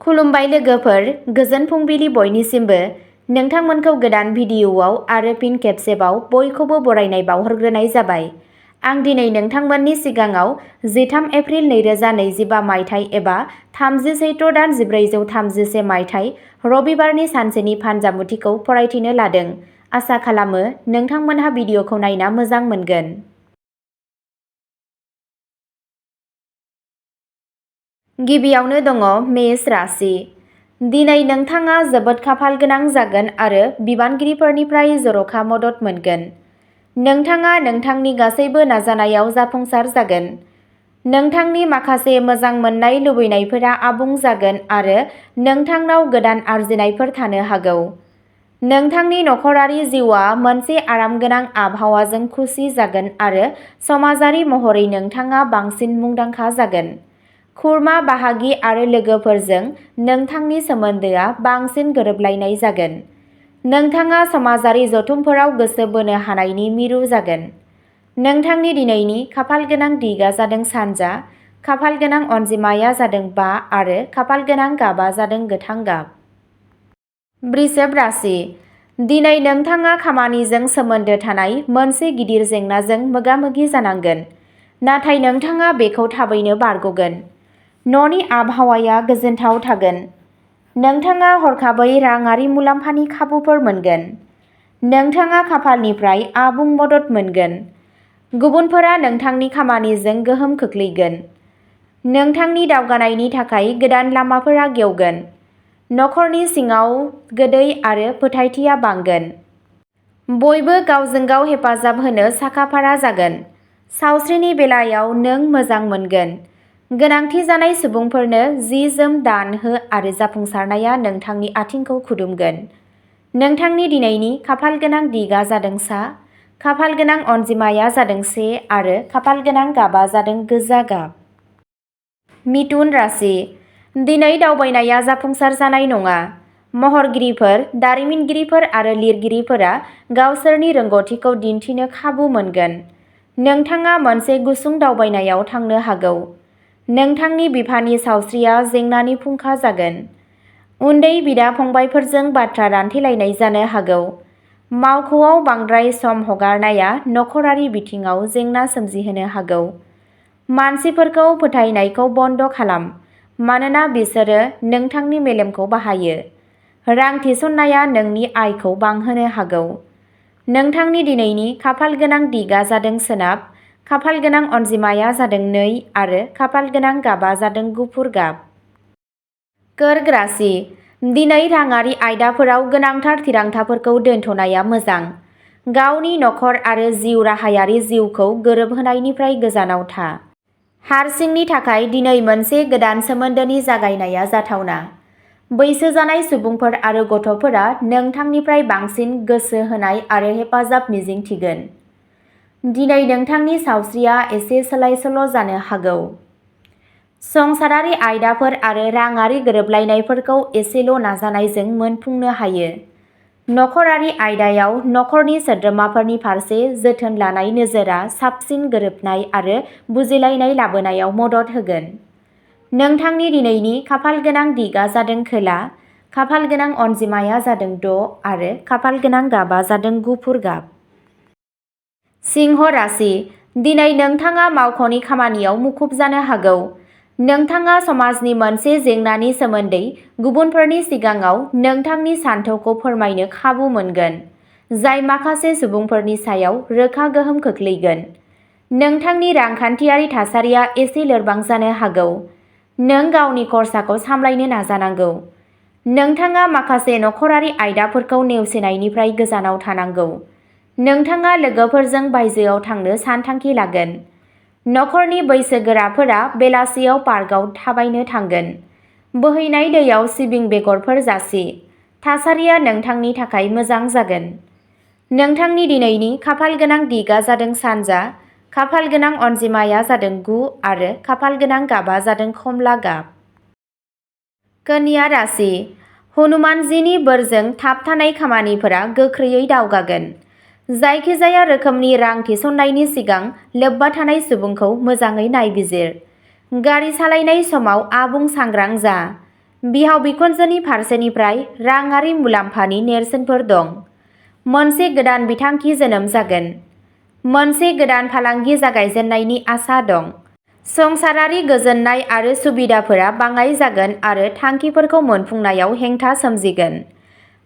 खुलुमबाय लोगोफोर, गोजोन फुंबिलि बयनिसिमबो। नोंथांमोनखौ गोदान भिडिअ'आव आरो फिन खेबसेबाव बयखौबो बरायनाय बावहरग्रोनाय जाबाय। आं दिनै नोंथांमोननि सिगाङाव 13 एप्रिल 2025 मायथाइ एबा 30 चैत्र दान 1431 मायथाइ रबिबारनि सानसेनि फानजामुथिखौ फरायथिनो लादों। आसा खालामो नोंथांमोनहा भिडिअ'खौ नायना मोजां मोनगोन। गिबियावनो दङ मेष राशि। दिनै नोंथाङा जोबोद खाफाल गोनां जागोन आरो बिबानगिरिफोरनिफ्राय जर'खा मदद मोनगोन। नोंथाङा नोंथांनि गासैबो नाजानायाव जाफुंसार जागोन। नोंथांनि माखासे मोजां मोननाय लुबैनायफोरा आबुं जागोन आरो नोंथांनाव गोदान आरजिनायफोर थानो हागौ। नोंथांनि नखरारि जिउआ मोनसे आरामगोनां आबहावाजों खुसि जागोन आरो समाजारि महरै नोंथाङा बांसिन मुंदांखा जागोन। खुरमा बाहागि आरो लोगोफोरजों नोंथांनि सोमोन्दोआ बांसिन गोरोबलायनाय जागोन। नोंथाङा समाजारि जथुमफोराव गोसो बोनो हानायनि मिरु जागोन। नोंथांनि दिनैनि खाफाल गोनां दिगा जादों सानजा, खाफाल गोनां अनजिमाया जादों 5 आरो खाफाल गोनां गाबा जादों गोथां गाब। वृषभ राशि। दिनै नोंथाङा खामानिजों सोमोन्दो थानाय मोनसे गिदिर जेंनाजों मोगा-मोगि जानांगोन, नाथाय नोंथाङा बेखौ थाबैनो बारग'गोन। न'नि आबहावाया गोजोनथाव थागोन। नोंथाङा हरखाबै राङारि मुलाम्फानि खाबुफोर मोनगोन। नोंथाङा खाफालनिफ्राय आबुं मदद मोनगोन। गुबुनफोरा नोंथांनि खामानिजों गोहोम खोख्लैगोन। नोंथांनि दावगानायनि थाखाय गोदान लामाफोरा गेवगोन। नखरनि सिङाव गोदै आरो फोथायथिया बांगोन। बयबो गावजों गाव हेफाजाब होनो साखा-फारा जागोन। सावस्रिनि बेलायाव नों मोजां मोनगोन। गोनांथि जानाय सुबुंफोरनो जि-जोम दान हो आरो जाफुंसारनाया नोंथांनि आथिंखौ खुदुमगोन। नोंथांनि दिनैनि खाफाल गोनां दिगा जादों सा, खाफाल गोनां अनजिमाया जादों 1 आरो खाफाल गोनां गाबा जादों गोजा गाब। मिथुन राशि। दिनै दावबायनाया जाफुंसार जानाय नङा। महरगिरिफोर, दारिमिनगिरिफोर आरो लिरगिरिफोरा गावसोरनि रोंग'थिखौ दिन्थिनो खाबु मोनगोन। नोंथाङा मोनसे गुसुं दावबायनायाव थांनो हागौ। नोंथांनि बिफानि सावस्रिया जेंनानि फुंखा जागोन। उन्दै बिदा-फंबायफोरजों बाथ्रा दान्थेलायनाय जानो हागौ। मावख'आव बांद्राय सम हगारनाया नखरारि बिथिङाव जेंना सोमजिहोनो हागौ। मानसिफोरखौ फोथायनायखौ बन्द खालाम, मानोना बिसोरो नोंथांनि मेलेमखौ बाहायो। रां थिसननाया नोंनि आयखौ बांहोनो हागौ। नोंथांनि दिनैनि खाफाल गोनां दिगा जादों सोनाब, खाफाल गोनां अनजिमाया जादों 2 आरो खाफाल गोनां गाबा जादों गुफुर गाब। कर्क राशि। दिनै राङारि आयदाफोराव गोनांथार थिरांथाफोरखौ दोनथ'नाया मोजां। गावनि नखर आरो जिउ राहायारि जिउखौ गोरोबहोनायनिफ्राय गोजानाव था। हारसिंनि थाखाय दिनै मोनसे गोदान सोमोन्दोनि जागायनाया जाथावना। बैसो जानाय सुबुंफोर आरो गथ'फोरा नोंथांनिफ्राय बांसिन गोसो होनाय आरो हेफाजाब मिजिंथिगोन। दिनै नोंथांनि सावस्रिया एसे सोलाय-सोल' जानो हागौ। संसारारि आयदाफोर आरो राङारि गोरोबलायनायफोरखौ एसेल' नाजानायजों मोनफुंनो हायो। नखरारि आयदायाव नखरनि सोद्रोमाफोरनि फारसे जोथोन लानाय नोजोरआ साबसिन गोरोबनाय आरो बुजिलायनाय लाबोनायाव मदद होगोन। नोंथांनि दिनैनि खाफाल गोनां दिगा जादों खोला, खाफाल गोनां अनजिमाया जादों 6 आरो खाफाल गोनां गाबा जादों गुफुर गाब। सिंह राशि। दिनै नोंथाङा मावख'नि खामानियाव मुखुब जानो हागौ। नोंथाङा समाजनि मोनसे जेंनानि सोमोन्दै गुबुनफोरनि सिगाङाव नोंथांनि सानथौखौ फोरमायनो खाबु मोनगोन, जाय माखासे सुबुंफोरनि सायाव रोखा गोहोम खोख्लैगोन। नोंथांनि रांखान्थियारि थासारिया एसे लोरबां जानो हागौ। नों गावनि खरसाखौ सामलायनो नाजानांगौ। नोंथाङा माखासे नखरारि आयदाफोरखौ नेवसिनायनिफ्राय गोजानाव थानांगौ। नोंथाङा लोगोफोरजों बायजोआव थांनो सानथांखि लागोन। नखरनि बैसोगोराफोरा बेलासियाव पार्कआव थाबायनो थांगोन। बोहैनाय दैयाव सिबिं बेगरफोर जासि। थासारिया नोंथांनि थाखाय मोजां जागोन। नोंथांनि दिनैनि खाफाल गोनां दिगा जादों सानजा, खाफाल गोनां अनजिमाया जादों 9 आरो खाफाल गोनां गाबा जादों खमला गाब। कन्या राशि। हनुमानजिनि बोरजों थाबथानाय खामानिफोरा गोख्रैयै दावगागोन। जायखिजाया रोखोमनि रां थिसननायनि सिगां लोब्बा थानाय सुबुंखौ मोजाङै नायबिजिर। गारि सालायनाय समाव आबुं सांग्रां जा। बिहाव बिखुनजोनि फारसेनिफ्राय राङारि मुलाम्फानि नेरसोनफोर दं। मोनसे गोदान बिथांखि जोनोम जागोन। मोनसे गोदान फालांगि जागायजेननायनि आसा दं। संसारारि गोजोननाय आरो सुबिदाफोरा बाङाइ जागोन आरो थांखिफोरखौ मोनफुंनायाव हेंथा सोमजिगोन।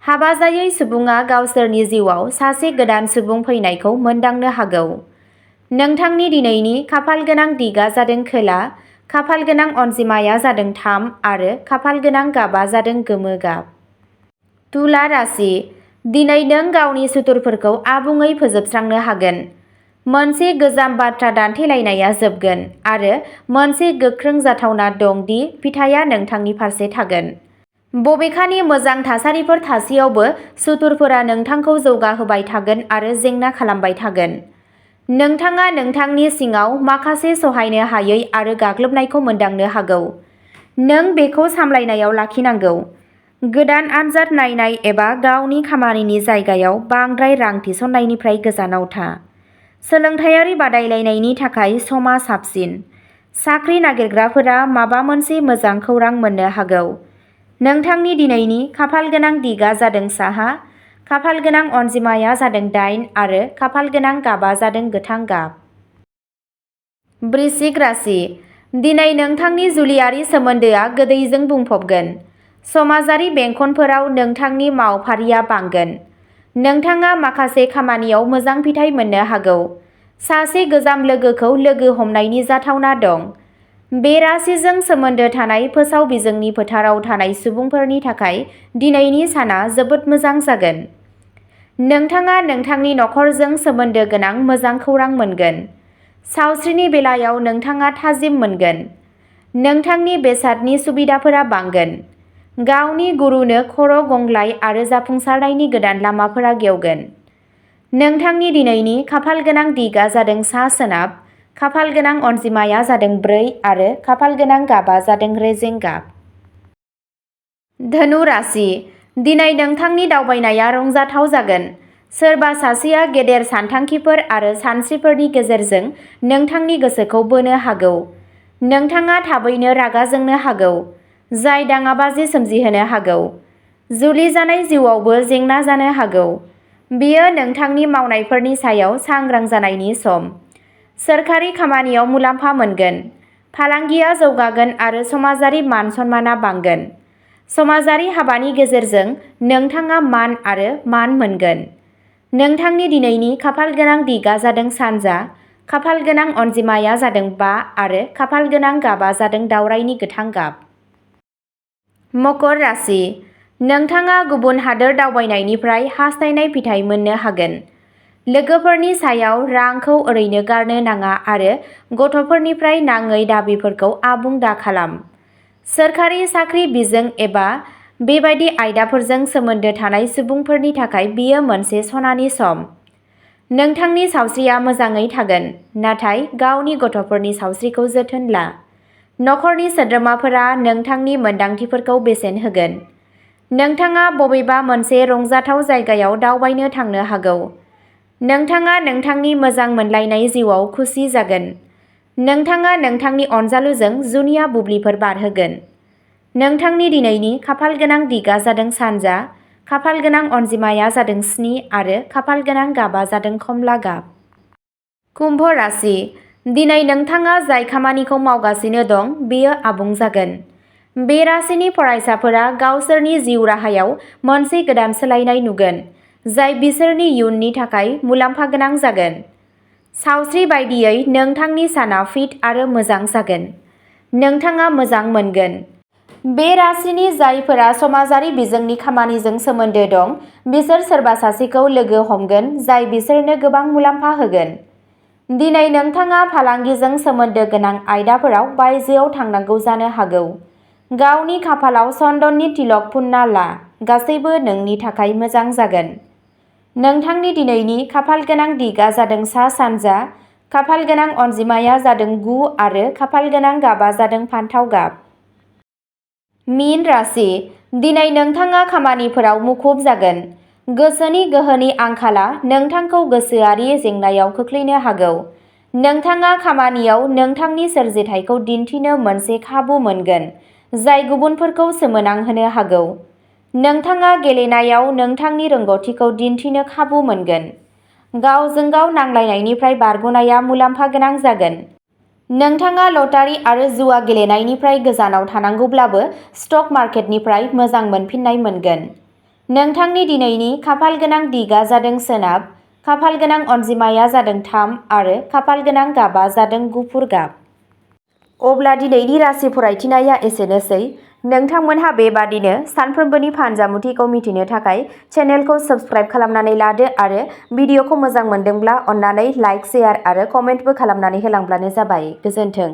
हाबा जायै सुबुङा गावसोरनि जिउआव सासे गोदान सुबुं फैनायखौ मोनदांनो हागौ। नोंथांनि दिनैनि खाफालगोनां दिगा जादों खोला, खाफालगोनां अनजिमाया जादों 3 आरो खाफालगोनां गाबा जादों गोमो गाब। तुला राशि, दिनै नों गावनि सुथुरफोरखौ आबुङै फोजोबस्रांनो हागोन। मोनसे गोजाम बाथ्रा दान्थेलायनाया जोबगोन आरो मोनसे गोख्रों जाथावना दं दि फिथाइया नोंथांनि फारसे थागोन। बबेखानि मोजां थासारिफोर थासेयावबो सुथुरफोरा नोंथांखौ जौगाहोबाय थागोन आरो जेंना खालामबाय थागोन। नोंथाङा नोंथांनि सिङाव माखासे सहायनो हायै आरो गाग्लोबनायखौ मोनदांनो हागौ। नों बेखौ सामलायनायाव लाखिनांगौ। गोदान आनजाद नायनाय एबा गावनि खामानिनि जायगायाव बांद्राय रां थिसननायनिफ्राय गोजानाव था। सोलोंथायारि बादायलायनायनि थाखाय समा साबसिन। साख्रि नागिरग्राफोरा माबा मोनसे मोजां खौरां मोननो हागौ। नोंथांनि दिनैनि खाफालगोनां दिगा जादों साहा, खाफालगोनां अनजिमाया जादों 8 आरो खाफालगोनां गाबा जादों गोथां गाब। वृश्चिक राशि, दिनै नोंथांनि जुलियारि सोमोन्दोआ गोदैजों बुंफबगोन। समाजारि बेंखनफोराव नोंथांनि मावफारिया बांगोन। नोंथाङा माखासे खामानियाव मोजां फिथाय मोननो हागौ। सासे गोजाम लोगोखौ लोगो हमनायनि जाथावना दं। बे राशिजों सोमोन्दो थानाय फोसाव बिजोंनि फोथाराव थानाय सुबुंफोरनि थाखाय दिनैनि साना जोबोद मोजां जागोन। नोंथाङा नोंथांनि नखरजों सोमोन्दो गोनां मोजां खौरां मोनगोन। सावस्रिनि बेलायाव नोंथाङा थाजिम मोनगोन। नोंथांनि बेसादनि सुबिदाफोरा बांगोन। गावनि गुरुनो खर' गंग्लाय आरो जाफुंसारनायनि गोदान लामाफोरा गेवगोन। नोंथांनि दिनैनि खाफालगोनां दिगा जादों सा-सोनाब, खाफालगोनां अनजिमाया जादों 4 आरो खाफालगोनां गाबा जादों रेजें गाब। धनु राशि, दिनै नोंथांनि दावबायनाया रंजाथाव जागोन। सोरबा सासेया गेदेर सानथांखिफोर आरो सानस्रिफोरनि गेजेरजों नोंथांनि गोसोखौ बोनो हागौ। नोंथाङा थाबैनो रागा जोंनो हागौ, जाय दाङाबाजि सोमजिहोनो हागौ। जुलि जानाय जिउआवबो जेंना जानो हागौ। बेयो नोंथांनि मावनायफोरनि सायाव सांग्रां जानायनि सम। सोरखारि खामानियाव मुलाम्फा मोनगोन। फालांगिया जौगागोन आरो समाजारि मान-सन्मानआ बांगोन। समाजारि हाबानि गेजेरजों नोंथाङा मान आरो मान मोनगोन। नोंथांनि दिनैनि खाफालगोनां दिगा जादों सानजा, खाफालगोनां अनजिमाया जादों 5 आरो खाफालगोनां गाबा जादों दावरायनि गोथां गाब। मकर राशि, नोंथाङा गुबुन हादोर दावबायनायनिफ्राय हास्थायनाय फिथाय मोननो हागोन। लोगोफोरनि सायाव रांखौ ओरैनो गारनो नाङा आरो गथ'फोरनिफ्राय नाङै दाबिफोरखौ आबुं दाखालाम। सोरखारि साख्रि बिजों एबा बेबादि आयदाफोरजों सोमोन्दो थानाय सुबुंफोरनि थाखाय बेयो मोनसे सनानि सम। नोंथांनि सावस्रिया मोजाङै थागोन, नाथाय गावनि गथ'फोरनि सावस्रिखौ जोथोन ला। नखरनि सोद्रोमाफोरा नोंथांनि मोनदांथिफोरखौ बेसेन होगोन। नोंथाङा बबेबा मोनसे रंजाथाव जायगायाव दावबायनो थांनो हागौ। नोंथाङा नोंथांनि मोजां मोनलायनाय जिउआव खुसि जागोन। नोंथाङा नोंथांनि अनजालुजों जुनिया बुब्लिफोर बारहोगोन। नोंथांनि दिनैनि खाफालगोनां दिगा जादों सानजा, खाफालगोनां अनजिमाया जादों 7 आरो खाफालगोनां गाबा जादों खमला गाब। कुम्भ राशि, दिनै नोंथाङा जाय खामानिखौ मावगासिनो दं बेयो आबुं जागोन। बे राशिनि फरायसाफोरा गावसोरनि जिउ राहायाव मोनसे गोदान सोलायनाय नुगोन, जाय बिसोरनि इयुननि थाखाय मुलाम्फा गोनां जागोन। सावस्रि बायदियै नोंथांनि साना फिट आरो मोजां जागोन। नोंथाङा मोजां मोनगोन। बे राशिनि जायफोरा समाजारि बिजोंनि खामानिजों सोमोन्दो दं बिसोर सोरबा सासेखौ लोगो हमगोन जाय बिसोरनो गोबां मुलाम्फा होगोन। दिनै नोंथाङा फालांगिजों सोमोन्दो गोनां आयदाफोराव बायजोआव थांनांगौ जानो हागौ। गावनि खाफालाव चन्दननि तिलक फुनना ला, गासैबो नोंनि थाखाय मोजां जागोन। नोंथांनि दिनैनि खाफालगोनां दिगा जादों सा-सानजा, खाफालगोनां अनजिमाया जादों 9 आरो खाफालगोनां गाबा जादों फान्थाव गाब। मीन राशि, दिनै नोंथाङा खामानिफोराव मुखुब जागोन। गोसोनि गोहोनि आंखाला नोंथांखौ गोसोआरि जेंनायाव खोख्लैनो हागौ। नोंथाङा खामानियाव नोंथांनि सोरजिथायखौ दिन्थिनो मोनसे खाबु मोनगोन, जाय गुबुनफोरखौ सोमोनांहोनो हागौ। नोंथाङा गेलेनायाव नोंथांनि रोंग'थिखौ दिन्थिनो खाबु मोनगोन। गावजों गाव नांलायनायनिफ्राय बारग'नाया मुलाम्फा गोनां जागोन। नोंथाङा लटारि आरो जुवा गेलेनायनिफ्राय गोजानाव थानांगौब्लाबो स्टक मार्केटनिफ्राय मोजां मोनफिन्नाय मोनगोन। नोंथांनि दिनैनि खाफालगोनां दिगा जादों सोनाब, खाफालगोनां अनजिमाया जादों 3 आरो खाफालगोनां गाबआ जादों गुफुर गाब। अब्ला दिनैनि राशि फरायथिनाया एसेनोसै। नोंथांमोनहा बेबादिनो सानफ्रोमबोनि फानजामुथिखौ मिथिनो थाखाय चेनेलखौ साबस्क्राइब खालामनानै लादो आरो भिडिअखौ मोजां मोनदोंब्ला अन्नानै लाइक, शेयार आरो कमेन्टबो खालामनानै होलांब्लानो जाबाय। गोजोन्थों।